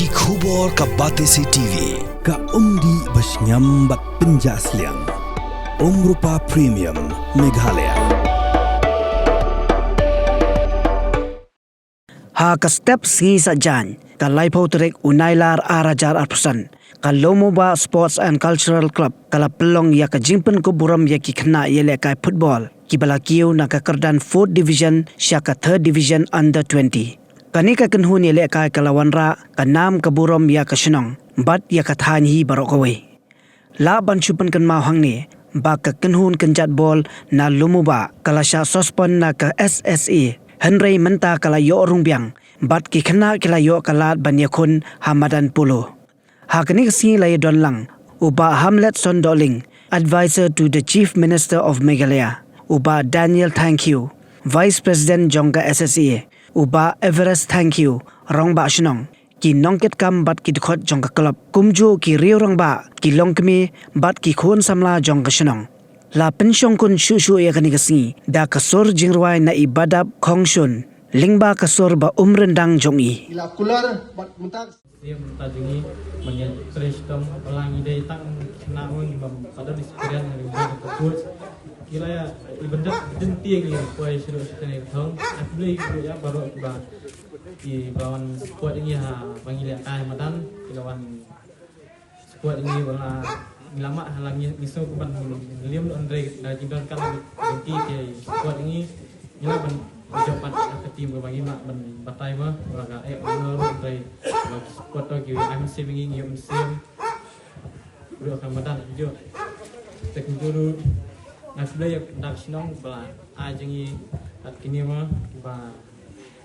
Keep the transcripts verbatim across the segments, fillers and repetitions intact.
Ki khubor ka Batesi T V, ka umdih ba shngiam bad pynjah sliang. Umrupa Premium, Meghalaya. Ha ka step sngi Saitjaiñ, ka laiphew tarik u Nailar ar hajar arphew san, ka Lumuba Sports and Cultural Club ka la pynlong ïa ka jingpynkup burom ïa ki khynnah ïalehkai football kiba la kiew na ka kyrdan fourth division sha ka third division under twenty. Kane ka kynhun ïalehkai ka la wanrah ka nam ka burom ïa ka shnong bad ïa ka thaiñ hi baroh kawei. Lah ban shu pynkynmaw hangne ba ka kynhun kynjat ball na Lumuba ka la shah suspend na ka S S A, hynrei mynta ka la ïoh rung biang bad ki khynnah ki la ïoh ka lad ban ïakhun ha madan polo. Ha kane ka sngi la ïadon lang u Bah Hamletson Dohling, Advisor to the Chief Minister of Meghalaya, u Bah Daniel Thangkhiew, Vice President jong ka S S A, u Bah Everest Thangkhiew, Rangbah Shnong, ki nongkitkam bad ki dkhot jong ka club, kumjuh ki riew rangbah, ki longkmie bad ki khun samla jong ka shnong. La pynshongkun shuh shuh ïa kane ka sngi da ka sur jingrwai na i Badap Khongshun, lyngba ka sur ba umryndang jong i. Ila kular bad mynta. Ïa mynta jong i ban ïa trei shitom ba la ngi dei tang khynnah, ngi bym pat don experience ngi bym pat don coach. Ki la ïa i ban dep dynti ngi poi shuh shuh kane ka thong. Aku lei ku ïa baroh kiba, kiba wan support ngi ha ba ngi lehkai madan, ki la wan support ngi, ba la ngi la mad ha la ngi, ngi sngew kumban ngi liam, hynrei da jingdonkam jong ki, ki support ngi, ngi lah ban jop pat ha ka team kaba ngi mad ban batai, ba la ka eh ba la ruh, hynrei ba ki support to ki ai mynsiem ngi, ngi ïoh mynsiem. Ruh ka madan ju te kumjuh ruh. Nga khublei ïa u Khyndai Shnong ba la ai jong ngi kat kine, ba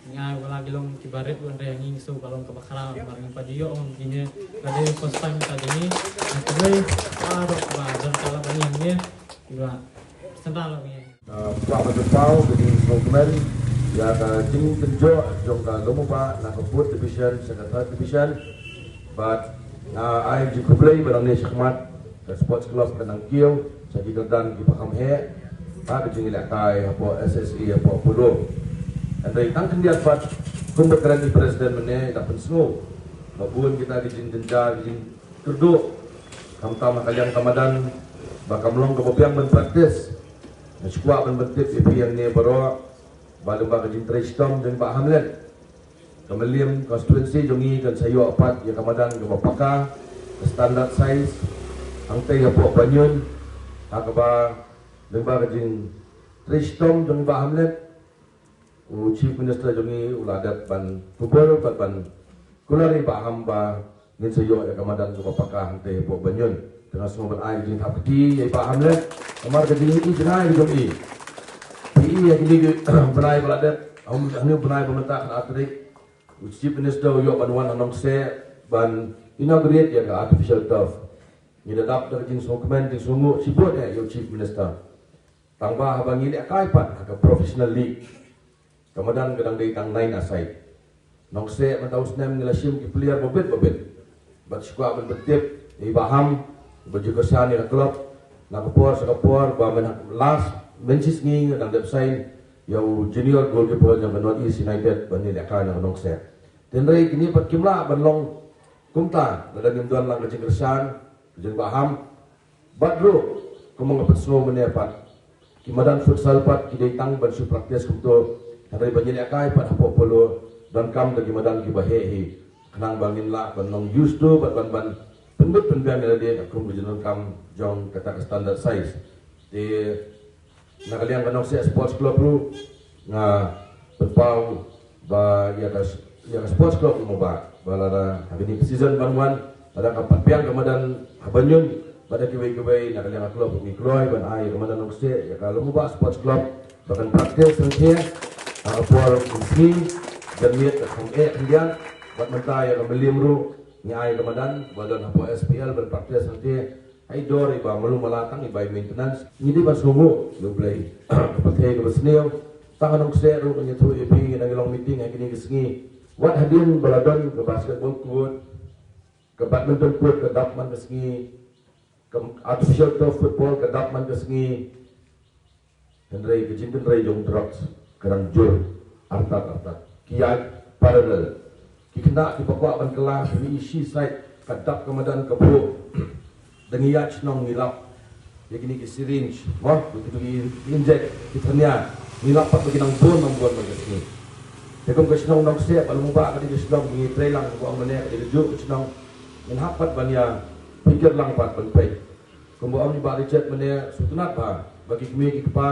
ngi ai ba la ki long kiba rit, hynrei ngi sngew ba long kaba khraw, namar ngi pat ju ïoh ong kine ka dei first time ka jong ngi. Nga khublei baroh ba don ka la ba ngi hangne, kiba sngewthuh la ngi. Ah, kwah ban pynpaw ka jingsngewkmen ïa ka jingkynjoh jong ka Lumuba na ka fourth division sha ka third division. Bad nga ai jingkhublei ba nangne shakhmat ka sports club ka nang kiew sha ki kyrdan kiba kham heh ha ka jingïalehkai hapoh S S A, hapoh polo. Hynrei tang khyndiat pat, kumba kren i president mynne, da pynsngew ba bun kita ki jingjynjar, ki jingkyrduh, khamtam ha ka liang ka madan, ba kam long kaba biang ban practice. Nga sngewkwah ban pyntip ïa phi hangne baroh ba lyngba ka jingtrei shitom jong i Bah Hamlet, ka Mylliem constituency jong ngi kan sa ïoh pat ïa ka madan kaba paka, ka standard size, hangtei hapoh Banjul, ha kaba lyngba ka jingtrei shitom jong i Bah Hamlet, u Chief Minister jong ngi u la dep ban kubur bad ban kular ïa i Bah Ham ba ngin sa ïoh ïa ka madan kaba paka hangtei hapoh Banjul. Te nga sngew ban ai ka jingthap kti ïa i Bah Hamlet namar ka jingïohi jngai ka jong i. Phi i ha kine ki bnai ba la dep, ha une u bnai ba mynta, khatar tarik, u Chief Minister u ïoh ban wan ha Nongkseh ban inaugurate ïa ka artificial turf. Ngi da dap da ka jingsngewkmen jingsngewnguh shibun ïa u Chief Minister. Tang ba haba ngi lehkai pat ha ka professional league, ka madan ka dang dei tang nine a side. Nongkseh mynta u snem ngi la shim ki player babit babit. Bad shu kwah ban pyntip ïa i Bah Ham ba ju kyrshan ïa ka club na ka por sha ka por, ba myn last, mynshisngi nga dang dep sign ïa u junior goalkeeper jong ka North East United ban ïalehkai na ka Nongkseh. Hynrei kine pat kim lah ban long kumta lada ngim don lang ka jingkyrshan jong i Bah Ham. Bad ruh, kumba nga pynsngew mynne pat, ki madan futsal pat ki dei tang ban shu practice kumto, hynrei ban ïalehkai pat hapoh polo, donkam da ki madan kiba heh hi, khnang ba ngin lah ban long used to bad ban, ban pynbit pynbiang ïa lade kum ka jingdonkam jong kata ka standard size. Te na ka liang ka Nongkseh Sports Club ruh, nga pynpaw ba ïa ka, ïa ka sports club Lumuba, ba lada ha kane ka season ban wan, lada ka pat biang ka madan ha Banjul bad ha kiwei kiwei, na ka liang ka club ngi kloi ban ai ïa ka madan Nongkseh ïa ka Lumuba Sports Club ba kan practice hangtei ha ka por mynsngi, janmiet ka kham eh khyndiat. Bad mynta ïa ka Mylliem ruh ngi ai ka madan ba don hapoh S P L ban practice hangtei. Ai dor iba malu mala tang iba i maintenance. Ngi dei ban sngewnguh ïa U Blei. Ka pyrthei kaba sniew. Tang ha Nongkseh ruh ngi ïathuh ïa phi, ngi dang ïa long meeting ha kine ki sngi. Wat hadien ba la don ka basketball court, ka badminton court ka dap man ka sngi, ka artificial turf football ka dap man ka sngi. Hynrei ka jingtynrai jong drugs ka dang jur artat artat. Ki ïaid parallel. Kynda ki ba kwah ban kylla, ki isi sait, ka dap ka madan ka phuh. Da ngi ïa shnong ngi lap ïa kini ki syringe, mo, ki tu ki inject, ki thania. Ngi lap pat ba ki nang bun, nang bun ban ka sngi. Te kum ka shnong Nongkseh, ba lum ba ka dei ka shnong ngi trei lang, ba ong mane ka dei ka juk ka shnong. Ngin hap pat ban ïa pynker lang pat ban peit. Kumba ong i Bah Richard mynne, sngewtynnat ba, ba ki kmie ki kpa,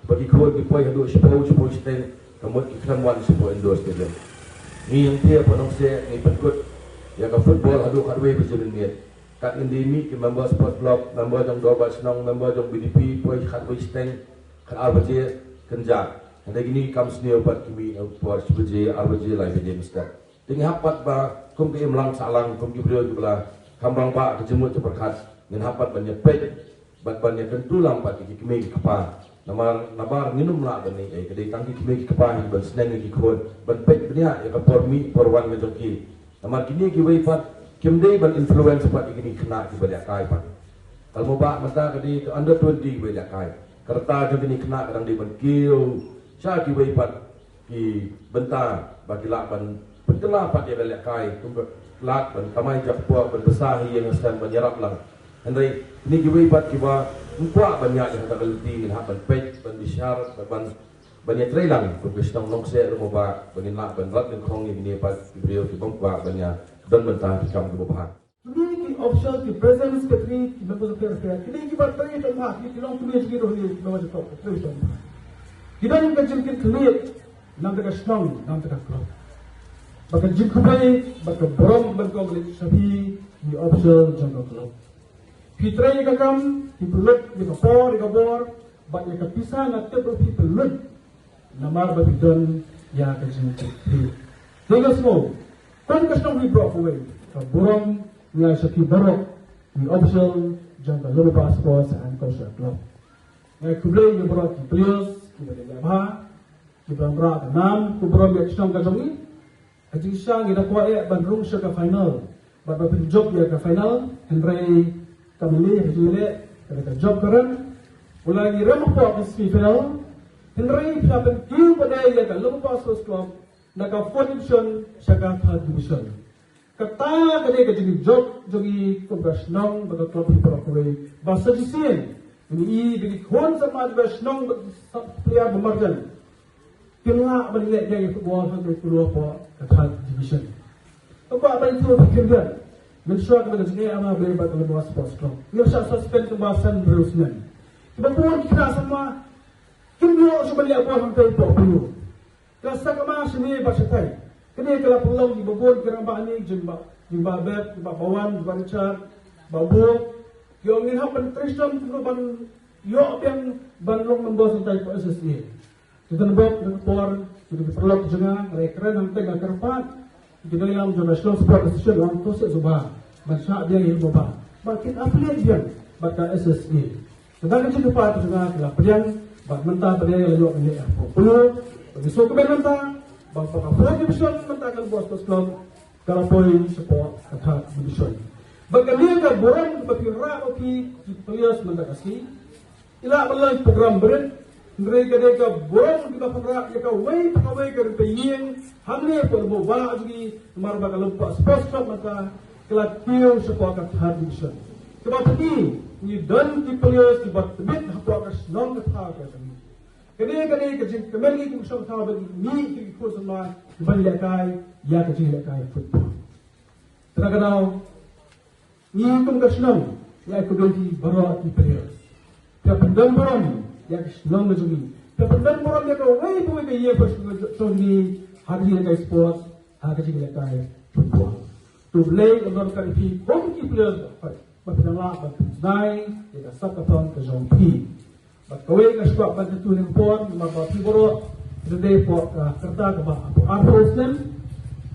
ba ki khun ki poi haduh shiphew, shiphew shiteng, ka mut ki khlem wan shapoh Indoor Stadium. Ngi hangtei hapoh Nongkseh ngi pynkut ïa ka football haduh khatwei baje mynmiet. Kat ngin dei mih ki member sport club, member jong dorbar shnong, member jong B D P, poi khatwei shiteng, khatar baje, kynjah. Hynrei kine ki kam sniew pat ki mih ha por shi baje, ar baje, lai baje mynstep. Te ngi hap pat ba kum ka imlang sahlang, kum ki briew kiba la kham rangbah ka jingmut jingpyrkhat, ngin hap pat ban ïa peit bad ban ïa kyntu lang pat ïa ki kmie ki kpa. Namar, namar ngin ym lah ban ïa, ka dei tang ki kmie ki kpa hi ban sneng ïa ki khun, ban peit bniah ïa ka por mih por wan ka jong ki. Namar kine kiwei pat kim dei ban influence pat ïa kine ki khynnah kiba lehkai pat. Ka lum ba mynta ka dei ka under twenty kiba lehkai. Ka rta jong kine ki khynnah ka dang dei ban kiew sha kiwei pat ki bynta ba ki lah ban pynkylla pat ïa ka lehkai, kum ka lad ban kamai jakpoh, ban bsa ha ïing ha sem, ban ïarap lang. Hynrei kine kiwei pat kiba ym kwah ban ïaid ha kata ka lynti, ngin hap ban peit, ban bishar, ban, ban ïatrei lang kum ka shnong Nongkseh ruh mo ba, ba ngin lah ban rat nyngkong ïa kine pat ki briew ki bym kwah ban ïa don bynta ki kam kiba bha. Kine ki official, ki president, secretary, ki members of the affair, kine ki ba trei tang ha, ki long kmie jong ngi ruh, ki ba trei tang ha. Ki don ka jingkitkhlieh na ka shnong, na ka club. Bad ka jingkhublei bad ka burom ban kongklik sha phi, ki official jong ka club. Phi trei ka kam, phi pynlut ïa ka por, ïa ka bor, bad ïa ka pisa nga tip ruh phi pynlut. Namar ba phi don ïa ka jingkitkhlieh. Te nga sngew, kum ka shnong hi baroh kawei, ka burom nga sha ki baroh, ki official jong ka Lumaba Sports and Cultural Club. Nga khublei ïa baroh ki players kiba dei bha, kiba wanrah ka nam ka burom ïa ka shnong ka jong ngi. Ka jingshisha ngi da kwah eh ban rung sha ka final bad ba pynjop ïa ka final, hynrei kam leh, ka jingleh ka dei ka jop ka rem. Wat la ngi rem hapoh ka semi final, hynrei phi la pynkiew pat ïa ka Lumaba Sports Club na ka fourth division sha ka third division. Kata ka dei ka jingjop jong ngi kum ka shnong bad ka club hi baroh kawei, ba sa shisien ngi i ba ki khun samla jong ka shnong bad ki player ba marjan kin lah ban leh ïa ka football ha ka kulmar hapoh ka third division. Ka kwah ban ïathuh phi khyndiat, mynshuwa ka jingeh ama Blei bad ka Lumaba Sports Club, ngi la shah suspend kumba san hynriew snem. Kiba bun ki khynnah samla kim ïoh shuh ban leh ball hangtei hapoh Polo. Ka sakma shane bad shatai. Kane ka la pynlong ïa kiba bun ki rangbah ne, jingbah, jingbah Beb, jingbah Bawan, jingbah Richard, Bah Bok. Ki ong ngin hap ban trei shitom kumno ban ïoh biang ban long member sngewtai ka S S A. Ki don bok na ka por, ki don ki paralok jong nga, nga la kren hangtei, nga kyrpad ïa ki nongïalam jong ka Shillong Sports Association, long to seh suba ban shah biang ïa u Bah, ba kin affiliate biang bad ka S S A. Te da ka jingkyrpad jong nga ka la pdiang, bad mynta pat ka la ïoh ka leh hapoh Polo. Bad ngi sngewkmen mynta ba ka fourth division mynta ka Lumaba Sports Club ka la poi shapoh ka third division. Bad kane ka burom ba phi rah, ba phi, ki players mynta ka sngi, i lah ban long program barit, hynrei ka dei ka burom kiba pynrah ïa kawei pa kawei ka rympei ïing hangne hapoh Lumaba jong ngi, namar ba ka Lumaba Sports Club mynta ka la kiew shapoh ka third division. Kaba pyni ngi don ki players kiba tbit hapoh ka shnong ka thaw ka jong ngi. Kane, kane ka jingkmen ngi kum ka shnong ka thaw ba ngi mih ki khun samla ban lehkai ïa ka jinglehkai football. Te na ka daw, ngi kum ka shnong ngi ai khublei ïa baroh ki players. Phi la pyndon burom ïa ka shnong ka jong ngi. Phi la pyndon burom ïa kawei pa kawei ka ïing ka shnong ka jong ngi ha ka jinglehkai sports, ha ka jinglehkai football. To Blei un donkam ïa phi kum ki players ba phi dang lah ban pyndon ïa ka sap ka thong ka jong phi. Bad kawei nga sngewbha ban kyntu ha kane ka por, namar ba phi baroh phi dei hapoh ka rta kaba hapoh arphew snem.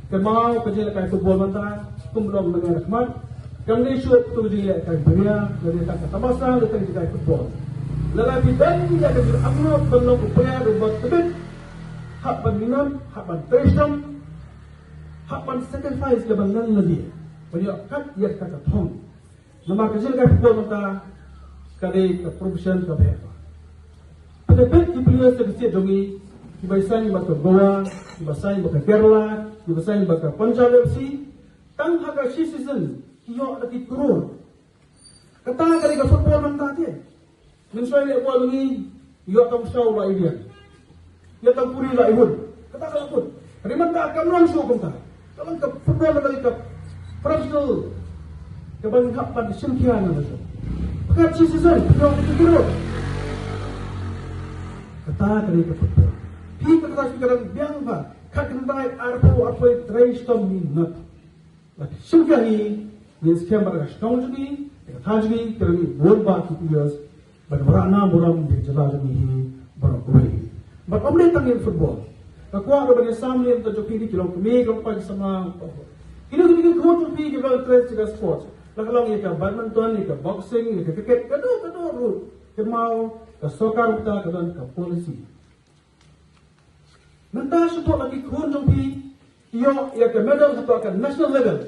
Kynmaw ka jinglehkai football mynta kum ba long mynne ha khmat, kam dei shuh kato ka jinglehkai bria, ka dei tang ka tamasa, ka dei tang ka jinglehkai football. Lada phi don ïa ka jingangnud ban long u player uba tbit, hap ban minot, hap ban trei shitom, hap ban sacrifice ïa ban nang lade ban ïoh kat ïa kata ka thong. Namar ka jingïalehkai football mynta ka dei ka profession kaba heh. Phi la peit ki players ka state jong ngi, kiba ïasain bad ka Goa, kiba ïasain bad ka Kerala, Ki bseiñ bad ka Punjab F C, tang ha ka shi season ki ïoh da ki klur. Kata ka dei ka football mynta te. Mynshuwa leh bol ngi ïoh tang shaw la i biang. Ïoh tang puri la i hun. Kata ka la kut. Hynrei mynta kam long shuh kumta. Ka long ka football ka dei ka professional, ka ban hap ban shim khia na ka shuh. Pynkat shi season ïoh ki klur. Kata ka dei ka football. Phi kata shi ka dang biang ba khatkhyndai arphew arphew trei shitom minot. Bad shim khia hi, ngin skhem ba ka shnong jong ngi, ka thaw jong ngi, ka dang bun ba ki players, bad wanrah nam burom ïa ka jylla jong ngi hi baroh kawei. Bad ym dei tang ïa football. Nga kwah ruh ban ïasam ïa ka jong phi, ki long kmie, ki long kpa, ki samla. Kino kino ki khun jong phi ki long interest ïa ka sports. La ka long ïa ka badminton, ïa ka boxing, ïa ka cricket, kano kano ruh. Kynmaw ka sorkar mynta ka don ka policy. Mynta shu pok la ki khun jong phi ki ïoh ïa ka medal hapoh ka national level.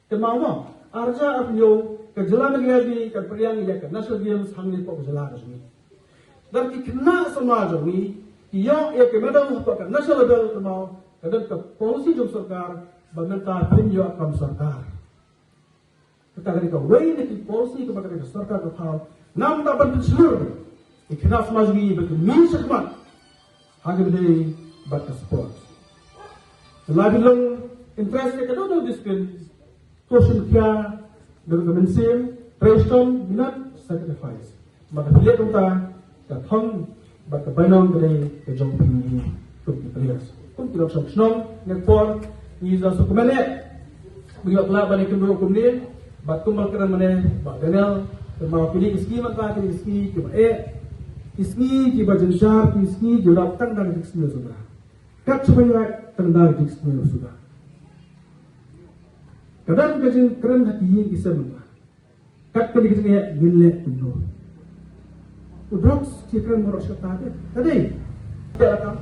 Kynmaw mo, ar hajar arphew hynñiew ka jylla Meghalaya kan pdiang ïa ka National Games hangne hapoh ka jylla ka jong ngi. Lada ki khynnah samla jong ngi ki ïoh ïa ka medal hapoh ka national level, kynmaw ka don ka policy jong sorkar ba mynta phin ïoh kam sorkar. Kata ka dei kawei na ki policy kaba ka dei ka sorkar ka thaw namar ban pynshlur ïa ki khynnah samla jong ngi ba kin mih shakhmat ha kaba ïadei bad ka sports. Lada phi long interest ïa kano kano discipline, to shim khia da ka mynsiem trei shitom minot, sacrifice. Bad ka phi leh kumta ka thong bad ka bainong ka dei ka jong phi kum ki players. Kum ki nongshong shnong, ne por ngi za suk kmen eh. Ngi ïoh khlad ban ïakynduh kumne bad kumba kren mynne Bah Daniel, kumba kine ki sngi mynta, kine ki sngi kiba eh, ki sngi kiba jynjar, ki sngi kiba dap tang da ka jingsniew suda. Kat shaba ïaid tang da ka jingsniew suda. Ka don ka jingkren ha ki ïing ki sem mynta. Kat kane ka jingeh ngin leh kumno? U drugs ki kren baroh shi katta te. Ka dei. Te la kam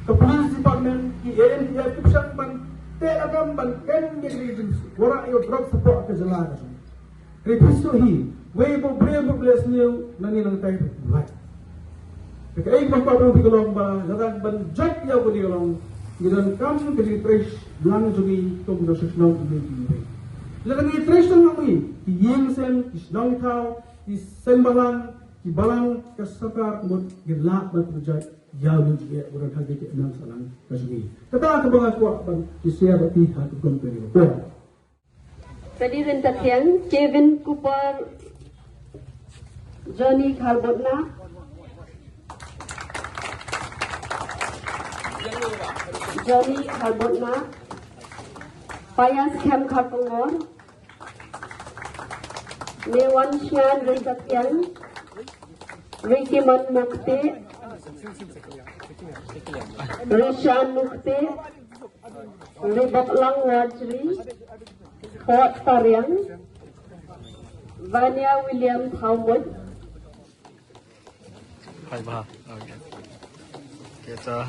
ka police department, ki A N P F ki pyrshang ban te la kam ban kem ïa kane ka jingwanrah ïa u drugs hapoh ka jylla ka jong ngi. Hynrei phi sngewthuh hi, wei ba u briew ba u leh sniew nangne nangtai u lait. Te kaei kaba kwah ban ong phi ka long ba lada ban jop ïa kane ka long, ngi donkam ka jingtrei lang jong ngi kum ka shnong jong ngi. Lada ngi trei shnong lang ngi, ki ïing sem, ki shnong thaw, ki seng bhalang, ki balang, ka sorkar, ka mut ngi lah ban pynjah ïa u jingeh ba don ha kane ka nang sahlang ka jong ngi. Kata kaba nga kwah ban share bad phi ha ka kum kane ka por. Ka dei Ryntathiang, Kevin Kupar, Johnny Kharbutna, Johnny Kharbutna, Payas Khem Kharpungor, Mewan Sian Ryntathiang, Rikimon Mukte, Rishan Mukte, Ribaklang Wajri, Fort Pariang, Vania William Thawmut. Hai ba. Okay. Kita.